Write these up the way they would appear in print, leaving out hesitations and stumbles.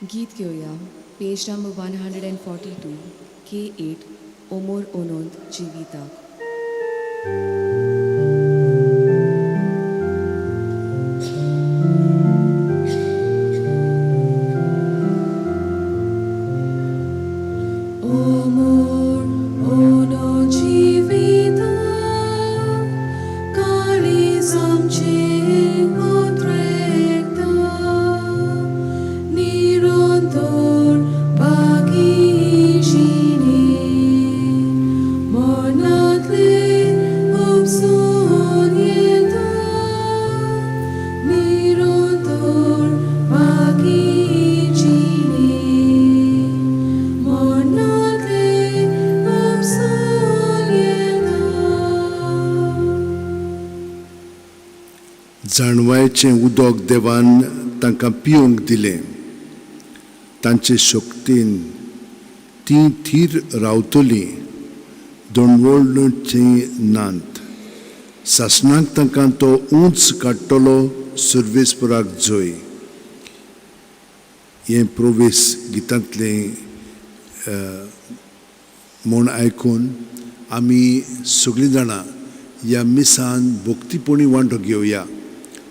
गीत घेवया पेज number 142 K8 ओमोर ओनोंत जिविताक. ओमोर ओनो जिविता काळीज आमचें उतरेकता निरंतर बाकी जिणे मनांतलें उपसून येता निरंतर बाकी जिणे मनांतलें उपसून येता. जाणवायचें उदक देवान तांकां पिवंक दिलें. तांचे शक्तीन तीं थीर रावतलीं, दणवळचीं नात. सासणाक तांकां तो उंच काडटलो. सर्वेस्पराक जय. हें प्रवेश गितांतलें म्हूण आयकून आमी सगळीं जाणां ह्या मिसान भक्तीपणी वांटो घेवया.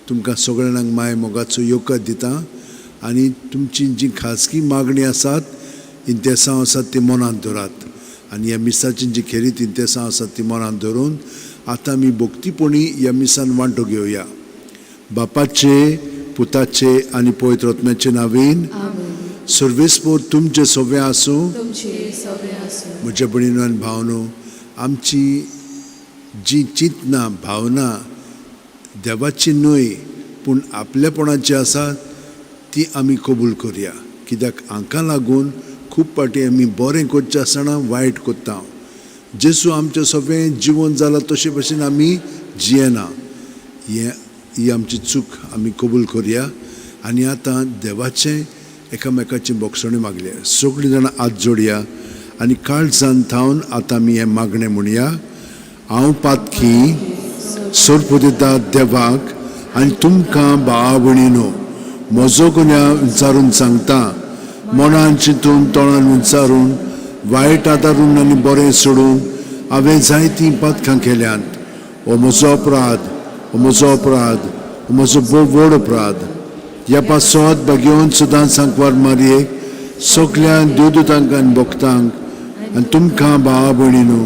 तुमकां सगळ्या जाणांक माय मोगाचो येवकार दिता आनी तुमची जी खाजगी मागणी आसात, इंतेसांव आसात ती मनांत धरात आनी ह्या मिसाची जी खेरीत इंतेसांव आसात ती मनांत धरून आतां आमी भक्तीपणी ह्या मिसान वांटो घेवया. बापाचे, पुताचे आनी पवित्र आत्म्याचे नांवेन. आमेन. सर्वेस्पोर तुमचे सगळें आसूं. तुमचे सगळें आसूं. म्हज्या भयणीनो आनी भावनो, आमची जी चिंतनां भावना देवाची न्हय पूण आपलेपणाची आसा ती आमी कबूल करया, कित्याक हांकां लागून खूब फावटी आमी बरें करचें आसतना वायट करता. जेजू आमचें सगळें जिवन जालां तशे भशेन आमी जियेना. हें ही आमची चूक आमी कबूल करया आनी आतां देवाचें एकामेकाची बोगसणी मागल्या. सगळीं जाणां हात जोडया आनी काळजान थावन आतां आमी हें मागणें म्हणया. हांव पातकी सोरपुदिता देवाक आनी तुमकां भावा भयणीनो म्हजो गुन्यांव विचारून सांगता. मनान चिंतून, तोंडान विचारून, वायट आदारून आनी बरें सोडून हांवें जायतीं पातकां केल्यांत. हो म्हजो अपराध, हो म्हजो अपराध, हो म्हजो भोव व्हड अपराध. ह्या पासत भाग्यवंत सदांच सांकवार मारयेक, सगल्या देवदूतांक आनी भक्तांक आनी तुमकां भावा भयणीनो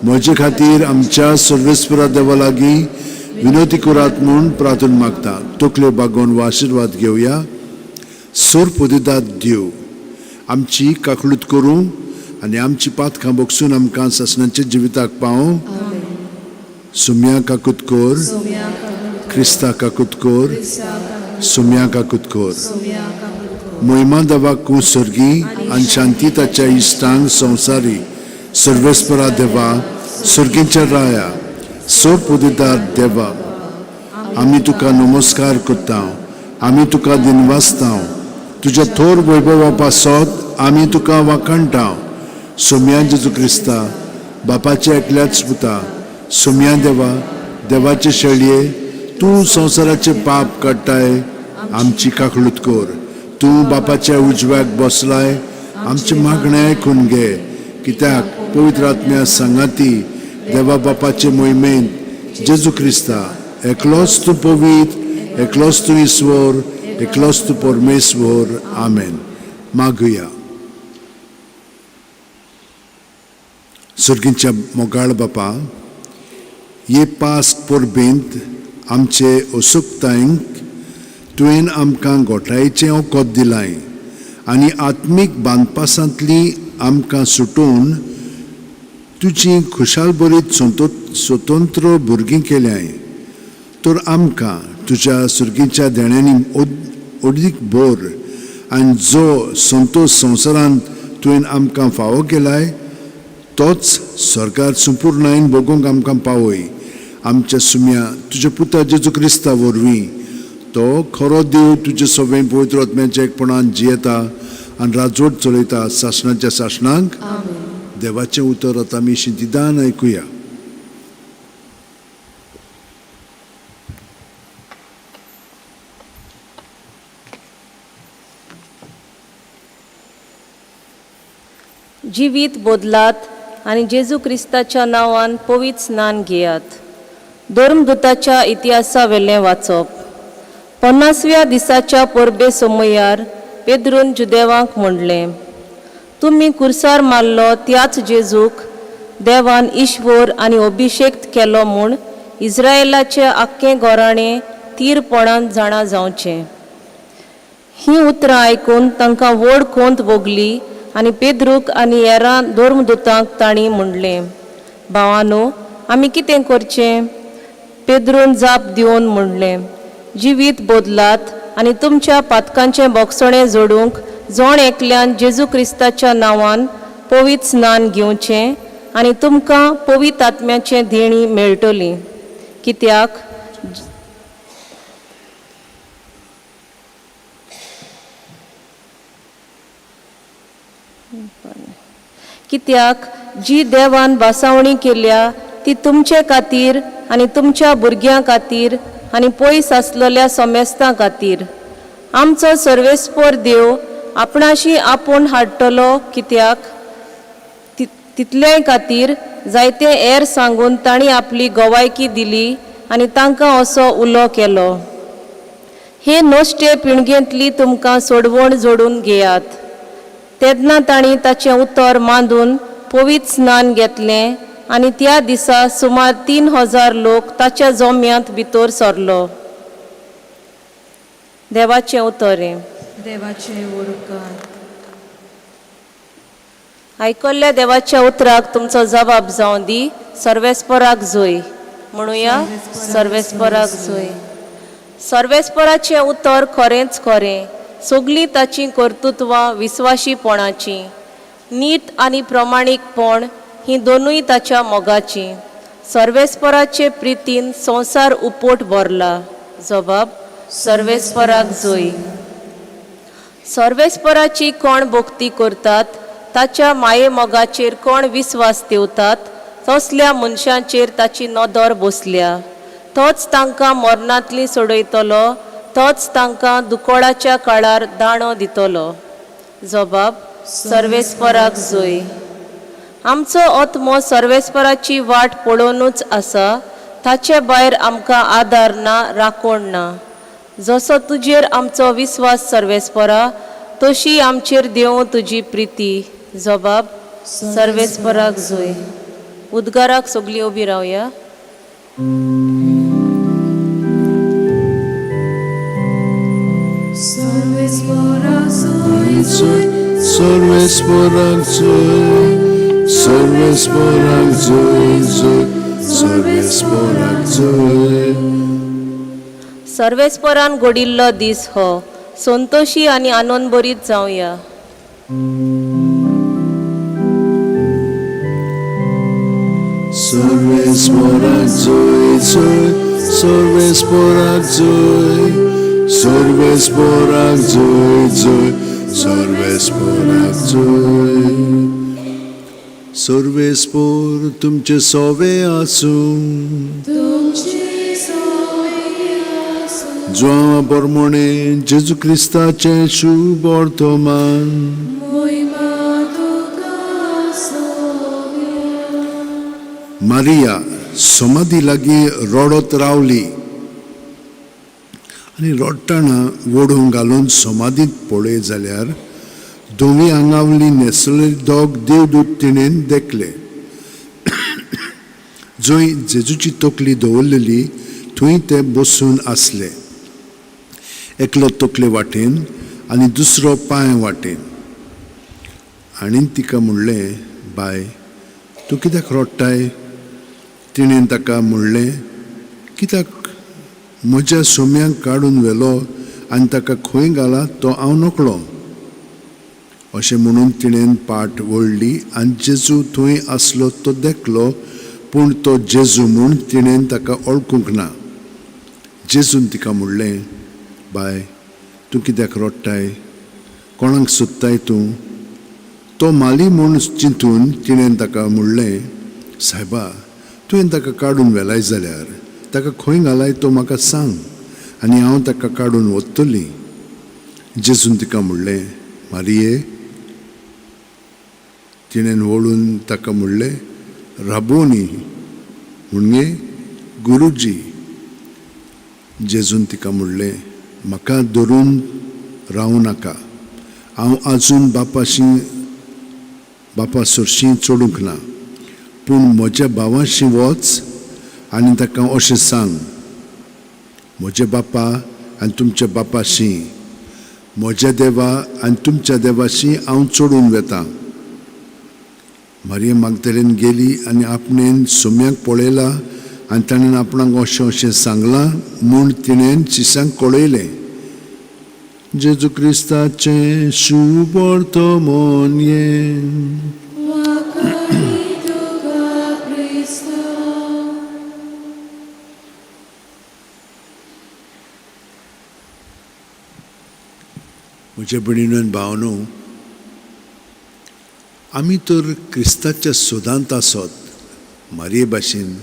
म्हजे खातीर आमच्या सर्वेस्परा देवा लागीं विनोती करात म्हूण प्रार्थना मागता. तकल्यो बागोवन हो आशिर्वाद घेवया. सोरपुदिदात देव आमची काकळूत करूं आनी आमची पातकां बगसून आमकां सासणाच्या जिविताक पावूं. आमेन. सुम्या काकूत कर. सोम्या काकूत कर. क्रिस्ता काकूत कर. क्रिस्ता काकूत कर. सुम्या काकूत कर. सोम्या काकूत कर. मोहिमा देवाक सर्गी आनी शांती ताच्या इश्टांक संवसारी. सर्वेस्परा देवा, सर्गीच्या राया, सोरपुदिदार देवा, आमी तुका नमस्कार करता, आमी तुका दिनवासता. तुज्या थोर वैभवा पासत आमी तुका वाखाणटा. सोम्या जेजू क्रिस्ता, बापाच्या एकल्याच पुता, सोम्या देवा, देवाचे शेळये, तूं संवसाराचे पाप काडटाय, आमची काकळूत कर. तूं बापाच्या उजव्याक बसलाय, आमचे मागणें आयकून घे, कित्याक पवित्र आत्म्या सांगाती देवा बापाचे मोहिमेंत जेजू क्रिस्ता एकलोच तूं पवित्र, एकलोच तूं ईश्वर, एकलोच तूं परमेश्वर. आमेन. मागुया. सर्गीच्या मोगाळ बापा, हे पास परबेंत आमचे असुकतायेंक तुवें आमकां गोठायेचें वखद दिलाय आनी आत्मीक बांदपासांतली आमकां सुटोवन तुजी खुशालभरीत स्वतंत्र भुरगीं केल्याय. तर आमकां तुज्या सर्गीच्या देण्यांनी अदीक भर आनी जो संतोश संवसारांत तुवें आमकां फावो केलाय तोच सरकार संपुर्णायेन भोगूंक आमकां पावय. आमच्या सुम्या तुज्या पुता जेजू क्रिस्ता वरवीं, तो खरो देव तुजे सगळें पवित्र आत्म्याच्या एकपणान जियेता आनी राजवट चलयता सासणाच्या सासणाक. आमेन. देवाचें उतर आतां आमी शिंतिदान आयकुया. जिवीत बदलात आनी जेजू क्रिस्ताच्या नांवान पवित्र स्नान घेयात. धर्मदूताच्या इतिहासा वेलें वाचप. 50व्या दिसाच्या परबे समयार पेद्रून जुदेवांक म्हणलें, तुमी कुर्सार मारलो त्याच जेजूक देवान ईश्वर आनी अभिशेक केलो म्हूण इस्रायलाचे आख्खें घराणें तीरपणान जाणा जावचें. हीं उतरां आयकून तांकां व्हड कोंत भोगली आनी पेद्रूक आनी हेरां धर्मदूतांक तांणी म्हणलें, भावानो, आमी कितें करचें? पेद्रून जाप दिवन म्हणलें, जिवीत बदलात आनी तुमच्या पातकांचें बोगसणें जोडूंक जण एकल्यान जेजू क्रिस्ताच्या नांवान पवित्र स्नान घेवचें आनी तुमकां पवित्र आत्म्याचें देणी मेळटली. कित्याक कित्याक जी देवान भासावणी केल्या ती तुमचे खातीर आनी तुमच्या भुरग्यां खातीर आनी पयस आसलेल्या समेस्तां खातीर. आमचो सर्वेस्पर देव आपणाशी आपोवन हाडटलो. कित्याक तितलेय खातीर जायते एर सांगून तांणी आपली गवायकी दिली आनी तांकां असो उलो केलो, हे नश्टे पिणगेंतली तुमकां सोडवण जोडून घेयात. तेन्ना तांणी ताचें उतर मांदून पवित्र स्नान घेतलें आनी त्या दिसा सुमार 3000 लोक ताच्या जोम्यांत भितर सरलो. देवाचें उतर हें. देवाचें उपकार. आयकल्ल्या देवाच्या उतराक तुमचो जबाब जावं दी. सर्वेस्पराक जोय म्हणुया, सर्वेस्पराक जोय. सर्वेस्पराचें उतर खरेंच खरें, सगलीं ताचीं कर्तृत्वां विस्वाशीपणाचीं. नीत आनी प्रमाणीकपण हीं दोनूय ताच्या मोगाचीं. सर्वेस्पराचे प्रितीन संवसार उपोट भरला. जबाब सर्वेस्पराक जोय. सर्वेस्पराची कोण भक्ती करतात, ताच्या मायेमोगाचेर कोण विस्वास ठेवतात, तसल्या मनशांचेर ताची नदर बसल्या. तोच तांकां मरणांतली सोडयतलो, तोच तांकां दुकोळाच्या काळार दाणो दितलो. जबाब सर्वेस्पराक जोय. आमचो आत्मो सर्वेस्पराची वाट पळोवनूच आसा, ताचे भायर आमकां आदार ना, राखण ना. जसो तुजेर आमचो विस्वास सर्वेस्परा, तशी आमचेर देवूं तुजी प्रिती. जबाब सर्वेस्पराक जोय. उद्गाराक सगलीं उबी रावया. सर्वेस्पराक जोय, सर्वेस्पराक जोय, जोय, सर्वेस्पराक जोय. सर्वेस्परान घडिल्लो दीस हो, संतोशी आनी आनंदभरीत जावया. सर्वेस्पराक जोय, जोय, सर्वेस्पराक जोय, सर्वेस्पराक जोय, जोय, सर्वेस्पराक जोय. सर्वेस्पर तुमचे सोवे आसूं. जुआंवा बरमोणे जेजू क्रिस्ताचें शुभ वर्तमान. मारिया समाधी लागीं रडत रावली आनी रडटना वडोवन घालून समाधींत पळय जाल्यार धवी आंगावली न्हेसले दोग देवदूत तिणेन देखले. जंय जेजूची तकली दवरलेली थंय ते बसून आसले, एकलो तकले वाटेन आनी दुसरो पांय वाटेन. आनी तिका म्हणलें, बाय, तूं कित्याक रडटाय? तिणें ताका म्हणलें, कित्याक म्हज्या सोम्यांक काडून व्हेलो आनी ताका खंय घाला तो हांव नकळो. अशें म्हणून तिणें पाट वळ्ळी आनी जेजू थंय आसलो तो देखलो, पूण तो जेजू म्हूण तिणें ताका वळखूंक ना. जेजून तिका म्हणलें, बाय, तूं कित्याक रडटाय? कोणाक सोदताय तूं? तो माली म्हूण चिंतून तिणें ताका म्हणलें, सायबा, तुवें ताका काडून व्हेलाय जाल्यार ताका खंय घालाय तो म्हाका सांग आनी हांव ताका काडून व्हरतली. जेजून तिका म्हणलें, मारिये. तिणें वळून ताका म्हणलें, राबोनी, म्हणजे गुरुजी. जेजून तिका म्हणलें, म्हाका धरून रावूं नाका, हांव आजून बापा सरशीं चडूंक ना, पूण म्हज्या भावाशी वच आनी ताका अशें सांग, म्हज्या बापा आनी तुमच्या बापाशी, म्हज्या देवा आनी तुमच्या देवाशी हांव चडून वेता. मारिया मागदलेन गेली आनी आपणेन सोम्याक पळयला आनी ताणें आपणाक अशें अशें सांगलां म्हूण तिणें शिसांक कळयलें. जेजू क्रिस्ताचें शुभवर्तमान हें. म्हज्या भयणीनो आनी भावनो, आमी तर क्रिस्ताच्या सोदांत आसत मारये भाशेन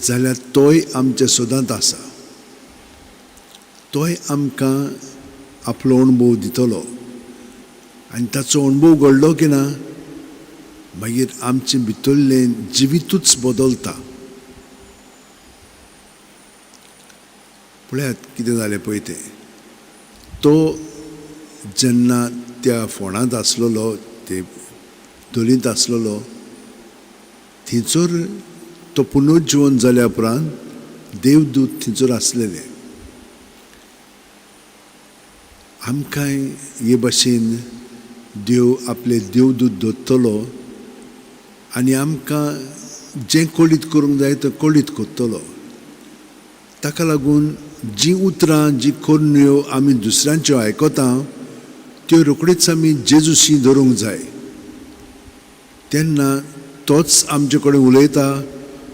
जाल्यार तोय आमच्या सोदांत आसा. तोय आमकां आपलो अणभव दितलो आनी ताचो अणभव घडलो की ना मागीर आमचें भितरलें जिवितूच बदलता. पळयात कितें जालें पळय तें. तो जेन्ना त्या फोंडांत आसलेलो, ते धोलींत आसलेलो, थंयसर तो पुनर्जिवन जाल्या उपरांत देवदूत थंयसर आसलेले. आमकांय हे भाशेन देव आपले देवदूत दवरतलो आनी आमकां जें कळीत करूंक जाय तें कळीत करतलो. ताका लागून जीं उतरां, जी करण्यो आमी दुसऱ्यांच्यो आयकता त्यो रोखडीच आमी जेजूशी धरूंक जाय. तेन्ना तोच आमचे कडेन उलयता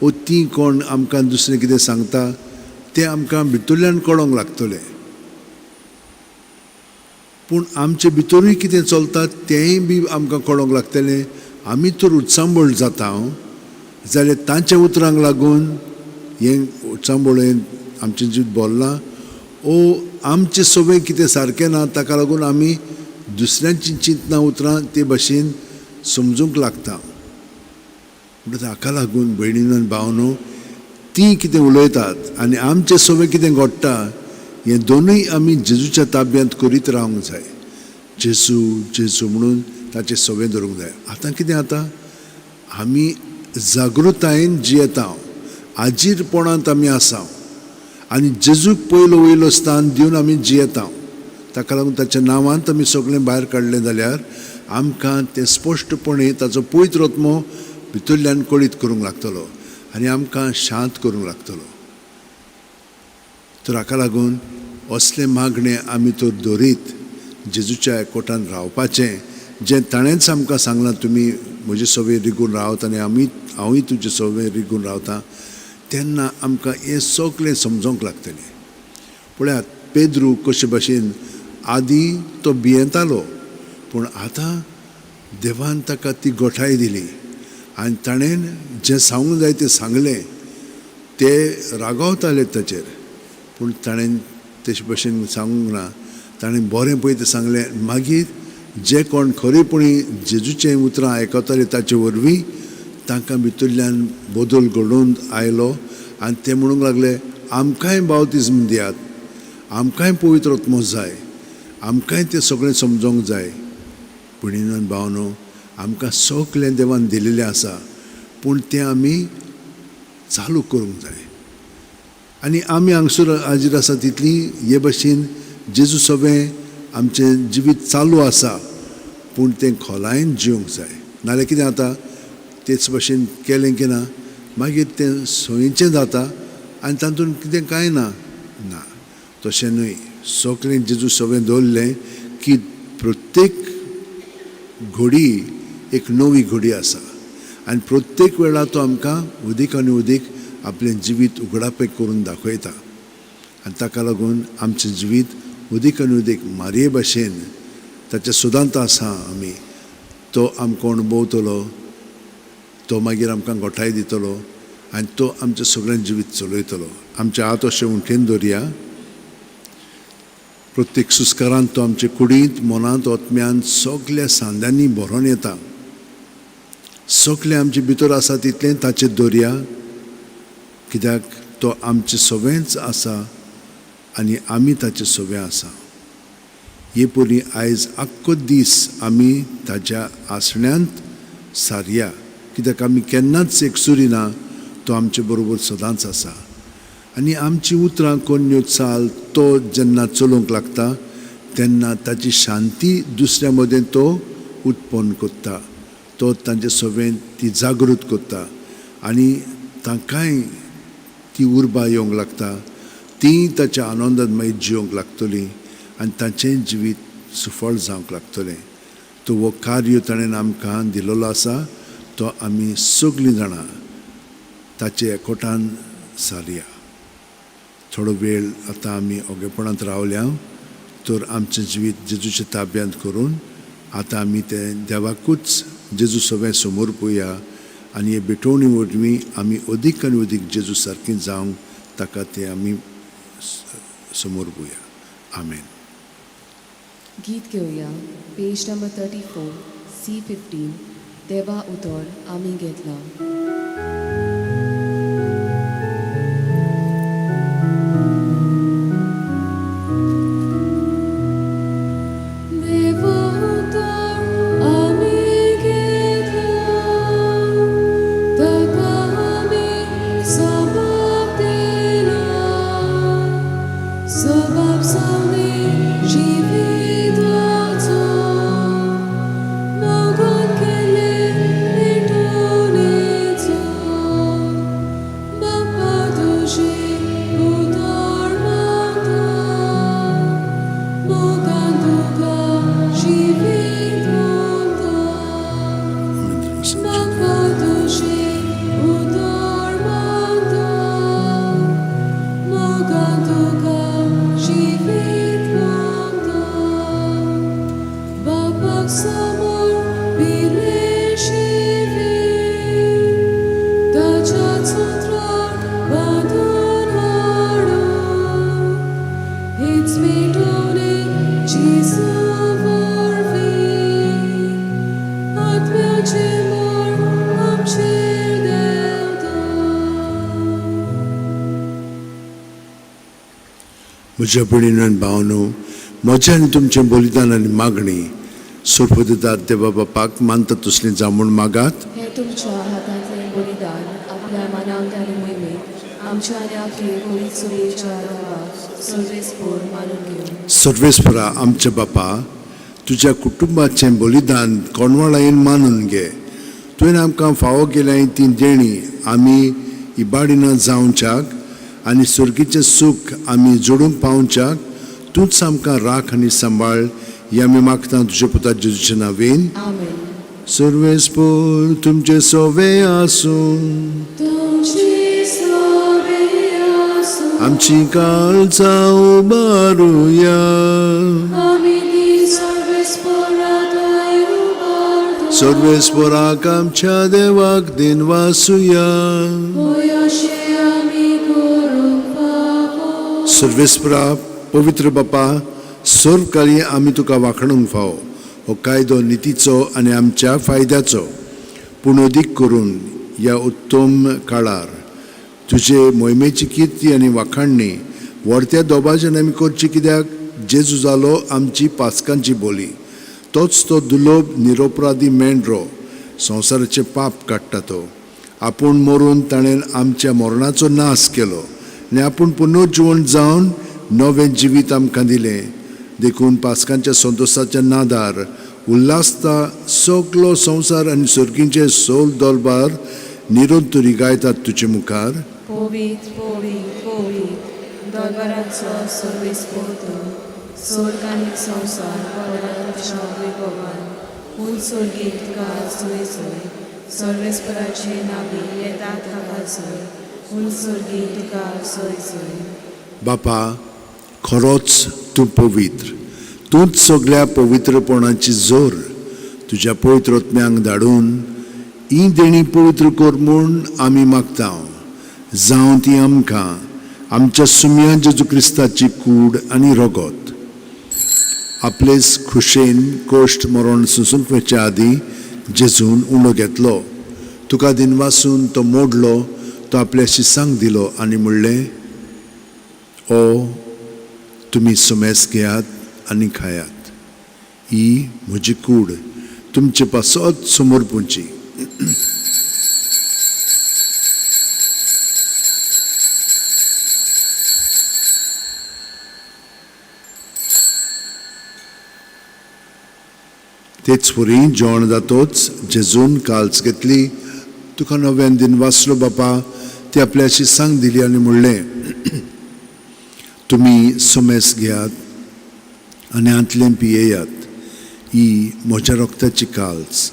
ओ ती कोण आमकां दुसरें कितें सांगता तें आमकां भितरल्यान कळोंक लागतलें. पूण आमचे भितरूय कितें चलता तेंय बी आमकां कळोंक लागतलें. आमी तर उचांबळ जाता जाल्यार तांच्या उतरांक लागून हें उचांबळ आमचें जिवीत भरलां ओ आमचें सगळें कितें सारकें ना, ताका लागून आमी दुसऱ्यांची चिंतनां उतरां ते भाशेन समजूंक लागता. म्हणटकच हाका लागून भयणीनो आनी भावनो, तीं कितें उलयतात आनी आमचें सगळें कितें घडटा हें दोनूय आमी जेजूच्या ताब्यांत करीत रावंक जाय. जेजू जेजू म्हणून ताचें सगळें धरूंक जाय. आतां कितें जाता, आमी जागृतायेन जियेता, आजीरपणांत आमी आसा आनी जेजूक पयलो वयलो स्थान दिवन आमी जियेता. ताका लागून ताच्या नांवांत आमी सगळें भायर काडलें जाल्यार आमकां तें स्पश्टपणे ताचो पवित्र आत्मो भितरल्यान कळीत करूंक लागतलो आनी आमकां शांत करूंक लागतलो. तर हाका लागून असलें मागणें आमी तर दवरीत जेजूच्या एकवटान रावपाचें, जें ताणेंच आमकां सांगलां, तुमी म्हजे सवे रिगून रावत आनी हांवूय तुजे सवे रिगून रावता, तेन्ना आमकां हें सगळें समजोंक लागतलें. पळयात पेद्रू कशे भाशेन आदीं तो भियेतालो, पूण आतां देवान ताका ती गोठाय दिली आनी ताणें जें सांगूंक जाय तें सांगलें. ते रागावताले ताचेर, पूण ताणें तशे भाशेन सांगूंक ना, ताणें बरें पळय तें सांगलें. मागीर जे कोण खरेपणी जेजूचें उतरां आयकताले ताचे वरवीं तांकां भितरल्यान बदल घडोवन आयलो आनी ते म्हणूंक लागले, आमकांय बावतिज्म दियात, आमकांय पवित्र आत्मो जाय, आमकांय तें सगळें समजोंक जाय. भयणीनो आनी भावनो, आमकां सगळें देवान दिलेलें आसा, पूण तें आमी चालू करूंक जाय. आनी आमी हांगसर हाजीर आसा तितली हे भाशेन जेजू सगळें आमचें जिवीत चालू आसा, पूण तें खोलायेन जिवंक जाय. नाजाल्यार कितें जाता, तेच भाशेन केलें की ना मागीर तें सोयीचें जाता आनी तातूंत कितें कांय ना. ना, तशें न्हय. सगळें जेजू सगळें दवरलें की प्रत्येक घडी एक नवी घडी आसा आनी प्रत्येक वेळा तो आमकां उदीक आनी उदीक आपलें जिवीत उगडापें करून दाखयता. आनी ताका लागून आमचें जिवीत उदीक आनी उदीक मारये भाशेन ताच्या सुदांत आसा आमी, तो आमकां अणभवतलो, तो मागीर आमकां गोठाय दितलो आनी तो आमचें सगळें जिवीत चलयतलो. आमचे हात अशें उंठेन दवरया. प्रत्येक सुस्कारांत तो आमचे कुडींत, मनांत, आत्म्यान सगल्या सांद्यांनी भरोन येता. सगळें आमचे भितर आसा तितलें ताचेर दवरया, कित्याक तो आमचें सगळेंच आसा आनी आमी ताचें सगळें आसा. हे परी आयज आख्खो दीस आमी ताज्या आसण्यांत सारया, कित्याक आमी केन्नाच एकसुरी ना, तो आमचे बरोबर सदांच आसा. आनी आमची उतरां कोन्न्यो चाल तो जेन्ना चलोवंक लागता तेन्ना ताची शांती दुसऱ्या मदें तो उत्पन्न करता, तो तांचे सगळें ती जागृत करता आनी तांकांय ती उर्बा येवंक लागता. ती ताच्या आनंदान मागीर जिवंक लागतली आनी ताचें जिवीत सुफळ जावंक लागतलें. तो हो कार्य ताणें आमकां दिलेलो आसा, तो आमी सगळीं जाणां ताचे एकवटान सारया. थोडो वेळ आतां आमी ओगेपणांत रावल्या तर आमचें जिवीत जेजूच्या ताब्यांत करून आतां आमी तें देवाकूच जेजू सगळें समोर पळोवया आनी हे भेटवणी वरवीं आमी अदीक आनी अदीक जेजू सारकीं जावंक ताका तें आमी समोर पळोवया. आमेन. गीत घेवया पेज नंबर 34 C15 देवा उतर आमी घेतला. देवा उतर आमी घेतला, ताका आमी सबाब दिला, सबाब सावनी जिविताचो मोगान केले पेटोवणेचो. बापा तुजें उतर मागता, मोगान तुका जिवीत मागता. बापा तुजें उतर मागता, मोगान तुका जिवीत मागता. बापाक समोर पिलें जिवीत, ताच्या सूत्रार बांदून हाडून, हीच पेटोवणी जेजू वरवीं, आत्म्याचें मोर आमचेर देंवता. म्हज्या भयणीनो आनी भावनो, म्हजें आनी तुमचें बलिदान आनी मागणी सर्वदितात देवा बापाक मानता तसलीं जावं म्हूण मागात. हे तुमच्या हातांतलें बलिदान आपल्या मनांक आनी मोहिमेक आमच्या आनी आपले पवित्र सुरयेच्या देवाक सर्वेस्पोर मानून घेवन. सर्वेस्परा आमच्या बापा, तुज्या कुटुंबाचें बलिदान कोणवाळायेन मानून घे. तुवें आमकां फावो केल्याय ती देणी आमी इबाडिना जावच्याक आनी सर्गीचें सूख आमी जोडूंक पावच्याक तूंच आमकां राख आनी सांबाळ, हें आमी मागता तुज्या पुता जेजूच्या नांवेन. आमेन. सर्वेस्पोर तुमचें सोवे आसूं. तुमची सोबे आसूं. आमची काळजां उबारुया. आमी ती सर्वेस्पोराक उबारता. सर्वेस्पोराक आमच्या देवाक दिनवासुया. होय अशें आमी करूंक फावो. सर्वेस्परा पवित्र बापा, सर्व कार्य आमी तुका वाखणूंक फावो. हो कायदो नितीचो आनी आमच्या फायद्याचो, पूण अदीक करून ह्या उत्तम काळार तुजे मोहिमेची किर्ती आनी वाखाणणी व्हडत्या दोबाज्यान आमी करची, कित्याक जेजू जालो आमची पास्कांची बोली. तोच तो दुर्लभ निरोपराधी मेंढरो संवसाराचें पाप काडटा. तो आपूण मरून ताणें आमच्या मरणाचो नाश केलो आनी आपूण पुनर्जिवन जावन नवें जिवीत आमकां दिलें. देखून पास्कांच्या संतोशाच्या नादार उल्हासता सगलो संवसार आनी सर्गींचे सोल दरबार निरंतरी गायतात तुजे मुखार. पवित्र पवित्र पवित्र दरबाराचो सर्वेस्पोर तूं, स्वर्ग आनी संवसार भरला तुज्या वैभवान. उंच सर्गीक तुका जय जय. सर्वेस्पराचे नावी येतात हाका जय. उंच सर्गीक तुका जय जय. बापा, खरोच तूं पवित्र, तूंच सगळ्या पवित्रपणाची जोर. तुज्या पवित्र आत्म्यांक धाडून ही देणी पवित्र कर म्हूण आमी मागता, जावं ती आमकां आमच्या सुम्या जेजू क्रिस्ताची कूड आनी रगत. आपलेच खुशेन कोश्ट मरण सोंसूंक वचच्या आदीं जेजून उणो घेतलो. तुका दिनवासून तो मोडलो, तो आपल्या शिसांक दिलो आनी म्हणलें, ओ तुमी सुमेस घेयात आनी खायात, ही म्हजी कूड तुमचे पासत समर्पूंची। तेच वरी जेवण जातोच जेजून काल्स घेतली, तुका नव्यान दिन वाचलो बापा, ती आपल्या शिसांक दिली आनी म्हणलें, तुमी सुमेस घेयात आनी हांतलें पियेयात, ही म्हज्या रक्ताची काल्स,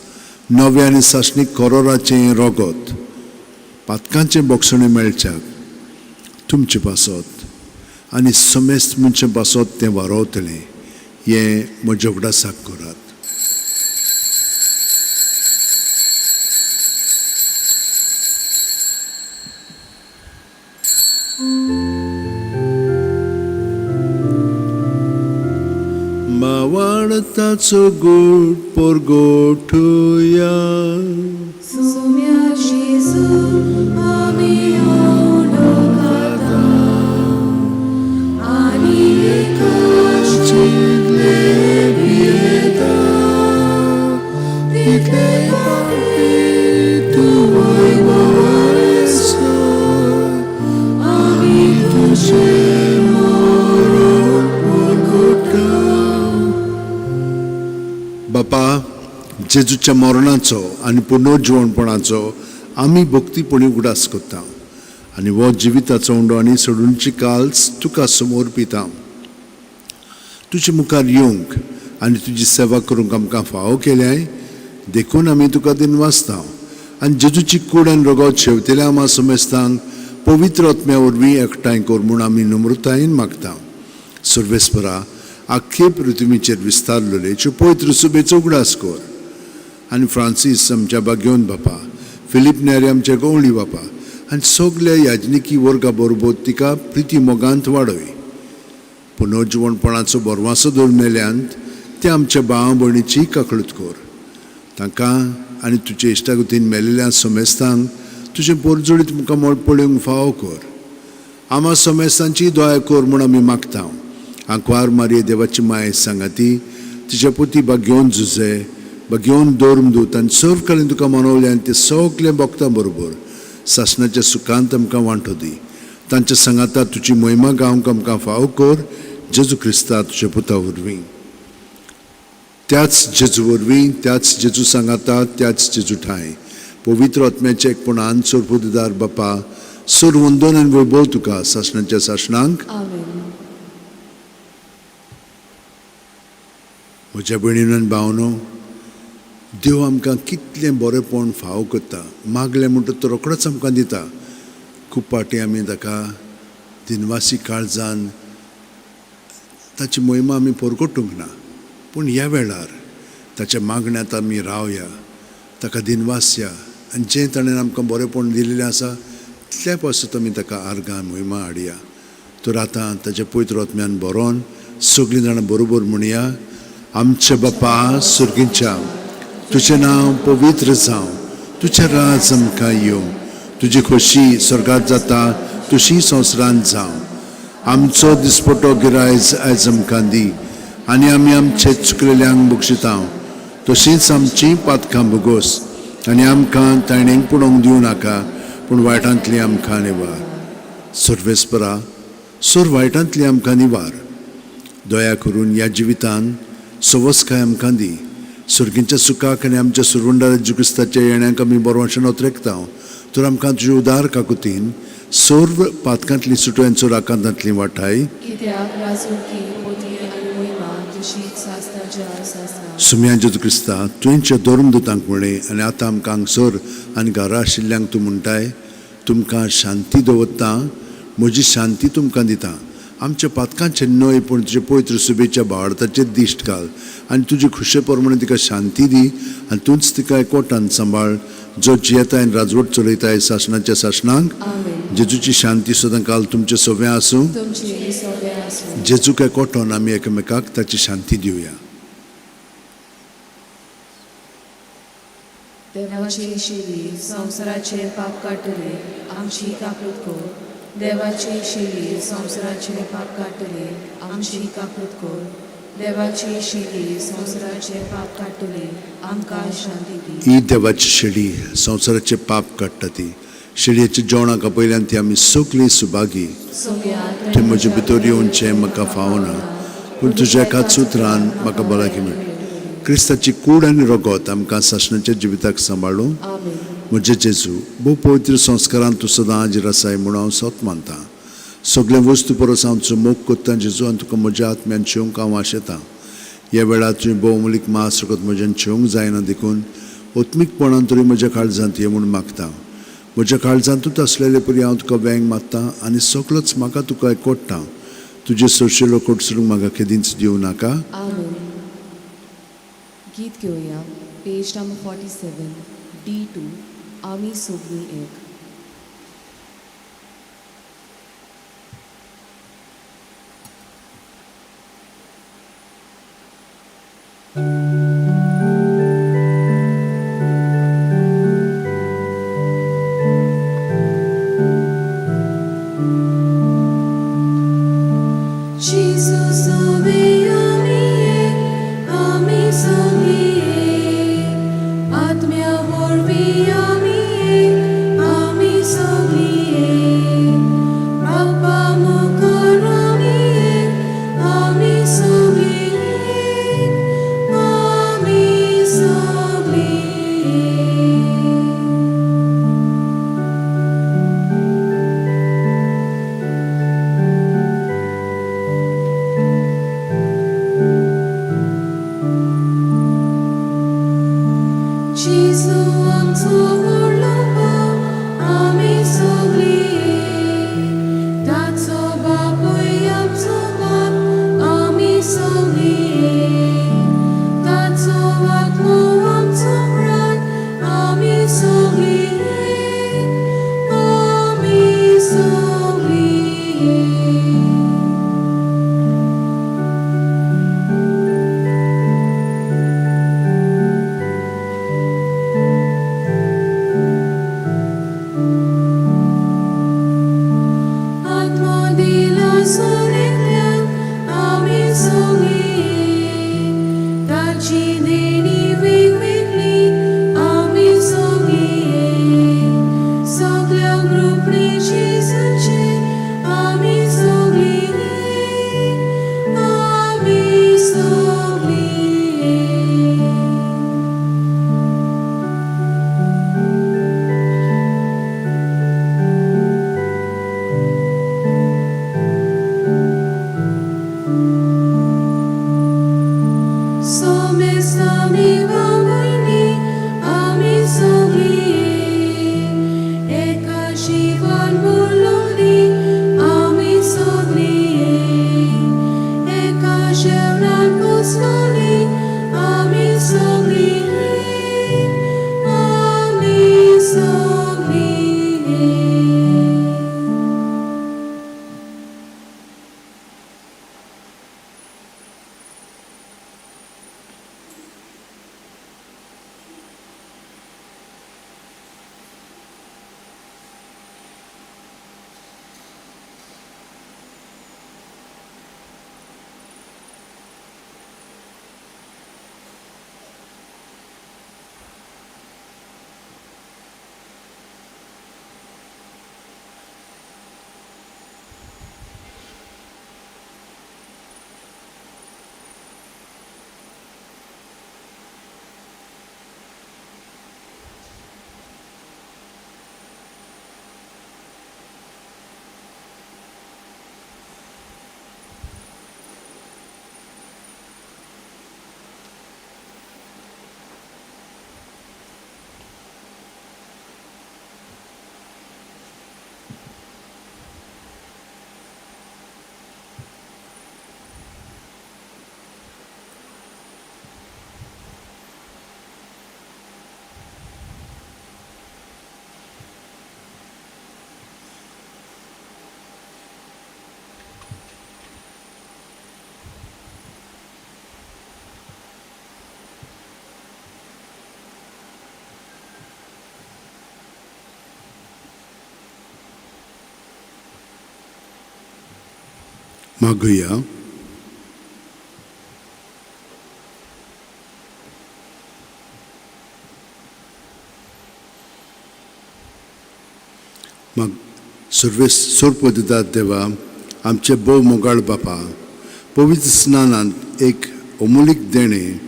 नव्या आनी सासणीक करोराचें रगत, पातकांचें बोगसणें मेळच्याक तुमचे पासत आनी समेस्त मनशां पासत तें वारोवतलें, हें म्हज्या उगडासाक करात। मावाळताचो गोड परगोठुया, सुम्या जेजू आमी उडो खाता आनी एकाच चिंतले भियेता, तितले पापी तुवय वारसो, आमी तुजें मरण परगटा। बापा, जेजूच्या मरणाचो आनी पुनर्जिवणपणाचो आमी भक्तीपणी उगडास करता आनी हो जिविताचो उंडो आनी सोडूनची काल्स तुका समर्पिता। तुजे मुखार येवंक आनी तुजी सेवा करूंक आमकां फावो केल्याय देखून आमी तुका दिनवासता आनी जेजूची कूड आनी रगत शेवतेल्या आमा समेस्तांक पवित्र आत्म्या वरवीं एकठांय कर म्हूण आमी नम्रतायेन मागता। सर्वेस्परा, आख्खे पृथ्वीचेर विस्तारलेले पवित्र सुबेचो उगडास कर आनी फ्रांसीस आमच्या बागेवन बापा, फिलीप नेरी आमच्या गवळी बापा आनी सगल्या याजनिकी वर्गा बरोबर तिका प्रिती मोगांत वाडय। पुनर्जिवणपणाचो बरवासो दवर मेल्यांत ते आमच्या भाव भयणीची काकळूत कर, तांकां आनी तुजे इश्टागतीन मेलेल्या समेस्तांक तुजें पोरजोळीत मुखामळ पळोवंक फावो कर। आमा समेस्तांची दया कर म्हूण आमी मागता। आंकवार मारये देवाची माय सांगाती तिच्या पुती बागेवन जुजे बागेवन दवरून आनी सर्व कालीन तुका मनवलें आनी ते सगळे भक्तां बरोबर सासणाच्या सुखांत आमकां वांटो दी। तांच्या सांगाता तुजी मोहिमा गावंक आमकां फावो कर, जेजू क्रिस्ता तुज्या पुता वरवीं। त्याच जेजू वरवीं, त्याच जेजू सांगाता, त्याच जेजू ठांय पवित्र आत्म्याचें एकपणान सोरपुदार बापा सोर वंदन आनी वैभव तुका सासणाच्या सासणांक। म्हज्या भयणीन आनी भावनो, देव आमकां कितलें बरेंपण फावो करता, मागलें म्हणटा तो रोखडोच आमकां दिता। खूब फावटी आमी ताका दिनवासी काळजान ताची मोहिमा आमी परगटूंक ना, पूण ह्या वेळार ताच्या मागण्यांत आमी रावया, ताका दिनवासया आनी जें ताणें आमकां बरेंपण दिल्लें आसा तितल्या पासून आमी ताका आर्गां मोहिमा हाडया। तर आतां ताच्या पवित्र आत्म्यान बरोवन सगळीं जाणां बरोबर म्हणया, आमच्या बापा सुर्गीच्या, तुजें नांव पवित्र जावं, तुजें राज आमकां येवं, तुजी खोशी स्वर्गांत जाता तशी संवसारांत जावं। आमचो दिसपटो गिरायज आयज आमकां दी आनी आमी आमचे चुकलेल्यांक बक्षिता तशींच आमचीं पातकां भोगोस आनी आमकां ताणेंक पडोवंक दिवं नाका, पूण वायटांतली आमकां निवार। सर्वेस्परा, सोर वायटांतली आमकां निवार। दया करून ह्या जिवितान सवसकाय आमकां दी। सुर्गींच्या सुखाक आनी आमच्या सुरवंडार जेजू क्रिस्ताच्या येण्याक आमी बरवशान ओतरेकता, तर आमकां तुजे उदार काकुतीन सर्व पातकांतली सुटोयांचो राकांतांतली वाठाय। सुम्या जेजू क्रिस्ता, तुवेंच्या धर्मदूतांक म्हणलें आनी आतां आमकां हांगसर आनी घरा आशिल्ल्यांक तूं म्हणटाय, तुमकां शांती दवरता, म्हजी शांती तुमकां दिता। आमच्या पातकांचें न्हय पूण तुजे पवित्र सुबेच्या भावार्थाचेर दिश्ट घाल आनी तुजे खुशे प्रमाणे तिका शांती दी आनी तूंच तिका एकवटान सांबाळ, जो जियेता आनी राजवट चलयताय सासणाच्या सासणांक। जेजूची शांती सदां काल तुमचे सव्या आसूं। जेजूक एकवटोन आमी एकामेकाक ताची शांती दिवया। देवाची शिरी संवसाराचेर पाप काडटली आमची काकूत कर. देवाची शिरी संवसाराचेर पाप काडटली आमची काकूत कर. देवाची शिरी संवसाराचेर पाप काडटली आमकां शांती दी. ही देवाची शेळी संवसाराचे पाप काडटा ती शेळयेच्या जेवणाक आपयल्यान ती आमी सगळीं सुभागी. सोम्या तें म्हजे भितर येवचें म्हाका फावना, पूण तुज्या एकाच उतरान म्हाका भलायकी मेळटा. क्रिस्ताची कूड आनी रगत आमकां सासणाच्या जिविताक सांबाळूं. आमेन. म्हजे जेजू, भोव पवित्र संस्कारान तूं सदां हाजीर आसाय म्हूण हांव सत मानतां. सगळे वस्तू परस हांव तुजो मोग कोत्तां जेजू, आनी तुका म्हज्या आत्म्यान शेवंक हांव आशेतां. ह्या वेळार तुवें भोवमूलीक मास रगत म्हज्यान शेवंक जायना, देखून आत्मीकपणान तरी म्हज्या काळजांत ये म्हूण मागता. म्हज्या काळजांतूच आसलेले परी हांव तुका वेंग मारता आनी सगळोच म्हाका तुका एकवटता. तुजे सोंशेलो कोटसरूंक म्हाका केदींच दिवं नाका. आमेन. गीत घेवया पेज नंबर 47 D2 आमी सगळीं एक. Jesus ove ami ek, ami सगळीं एक. आत्म्या वरवीं आमी एक, आमी सगळीं एक. बापा मुखार आमी एक, आमी सगळीं एक, आमी सगळीं एक. जेजू आमचो व्हडलो बाप, आमी सगळीं एक. ताचो बापूय आमचो बाप, आमी सगळीं एक. ताचो आत्मो आमचो प्राण, आमी सगळीं एक, आमी सगळीं एक. आत्मो दिला सगळ्यांक, आमी सगळीं एक. ताची देणी वेगवेगळी, आमी सगळीं एक. सगळ्यांक रुपणी जेजूचें, आमी सगळीं एक, आमी सगळीं एक. Somes ami मागुया. मग सर्वेस सोरपदितात देवा, आमचे भोव मोगाळ बापा, पवित्र स्नानांत एक अमोलीक देणें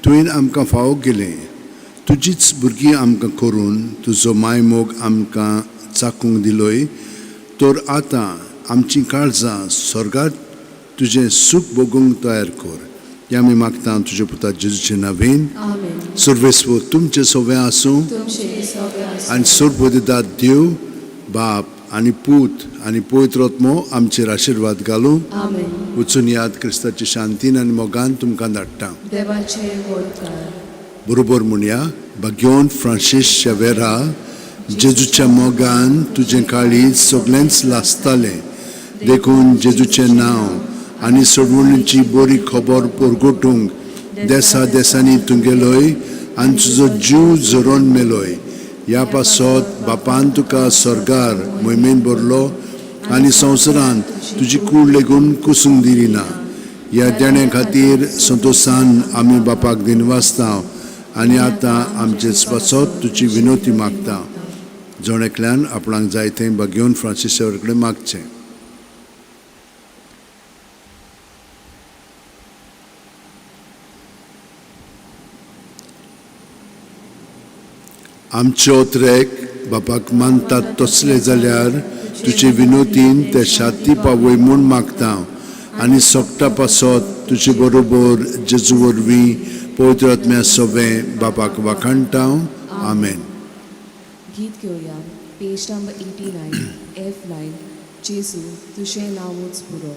तुवें आमकां फावो केलें. तुजीच भुरगीं आमकां करून तुजो मायमोग आमकां चाकूंक दिलोय, तर आतां आमचीं काळजां स्वर्गात तुजें सूख भोगूंक तयार कर. हें आमी मागता तुज्या पुता जेजूचे नांवेन. आमेन. सर्वेस्व तुमचें सगळें आसूं तुमचे सगळें आसूं. आनी सर्वदिदात देव बाप आनी पूत आनी पवित्र आत्मो आमचेर आशिर्वाद घालूं. आमेन. वचून याद क्रिस्ताची शांतीन आनी मोगान तुमकां धाडटा. देवाचे वळकार. बरोबर म्हणया. भाग्योन फ्रांसीस शेवेरा, जेजूच्या मोगान तुजें काळीज सगळेंच लासतालें, देखून जेजूचें नांव आनी सोडवणीची बरी खबर परगटूंक देसा देसांनी तूं गेलोय आनी तुजो जीव झरोन मेलोय. ह्या पासत बापान तुका स्वर्गार मोहिमेन भरलो आनी संवसारांत तुजी कूड लेगून कुसूंक दिली ना. ह्या देण्या खातीर संतोशान आमी बापाक दिनवासता आनी आतां आमचे पासत तुजी विनोती मागता. जण एकल्यान आपणाक जाय तें भाग्योन फ्रांसीस कडेन मागचें. आमचे ओत्रेक बापाक मानतात तसले जाल्यार तुजे विनोतीन ते शांती पावय म्हूण मागता आनी सोगटा पासत तुजे बरोबर जेजू वरवीं पवित्र आत्म्या सगळें बापाक वाखाणटा. आमेन. गीत घेवया. पेज नंबर 89 F9. जेजू तुजें नांवूच पुरो.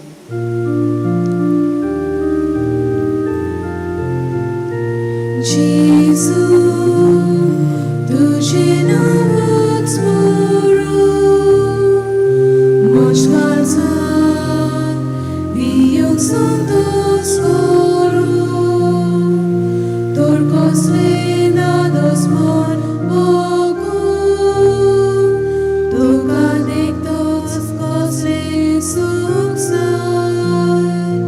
जेजू तुजें नांवूच पुरो, म्हज्या काळजाक दिवंक संतोश करूं, तर कसलें धादोसपण भोगूं, तुका देखतच कसलें सूख जाय,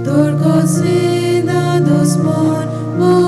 तर कसलें धादोसपण भोगूं.